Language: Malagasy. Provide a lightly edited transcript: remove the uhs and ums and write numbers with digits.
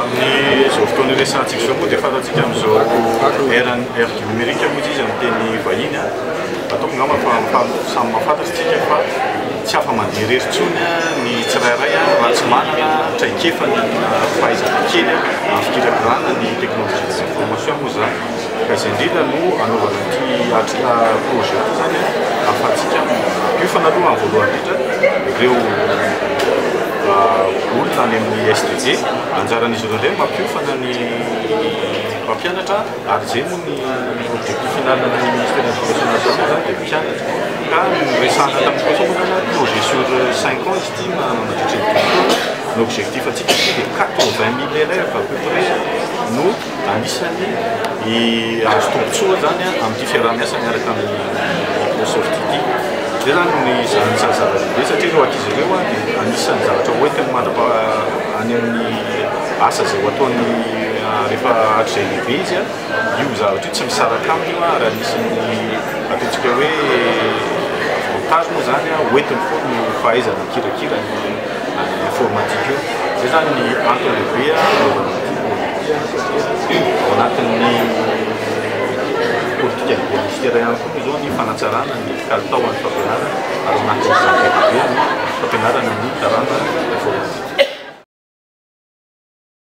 Amin'izao fotoana iresahantsika izao moa dia fantatsika amin'izao ère ère du numérique moa izy amin'ny teny vahiny. Ataoko angamba fa samy mahafantatra isika fa tsy afa-mandeha irery intsony ny tsirairay raha tsy manana traikefa ny fahaizana kely amin'ny fikirakirana ny technologie de l'information moa izany. Ka izay indrindra no anaovana ity atrika projet ity izany ahafahantsika mampiofana aloha amin'ny voalohany indrindra ireo olona any amin'ny SDG. Anjaran'izy ireo indray mampiofana ny mpampianatra ary izay moa ny objectif final ny ministère de l'éducation nationale izany dia mpianatra. Ka noresahana tamin'ny projet moa izany projet sur 5 ans izy ity mandritra ny dimy taona. Ny objectif antsika ity dia 80 000 élèves à peu près no Anisan'ny hahazo tombontsoa izany amin'ity fiaraha-miasa miaraka amin'ny Microsoft ity. Izay izany no anisan'ny zava-dehibe satria ireo ankizy ireo dia anisan'ny zavatra hoentiny mandrapa any amin'ny asa izay ho ataony rehefa hatrizay lehibe izy. Io zavatra io tsy misaraka aminy io ary anisan'ny ataontsika hoe avantage moa izany hoentiny foana io fahaizana mikirakira ny informatique io. Izay izany ny antony lehibe anaovana an'ity projet ity satria ao anatin'ny politikan'ny ministera ihany koa moa izao ny fanatsarana ny kalitaon'ny fampianarana ary ao anatin'izany be dia be ny fampianarana ny taranja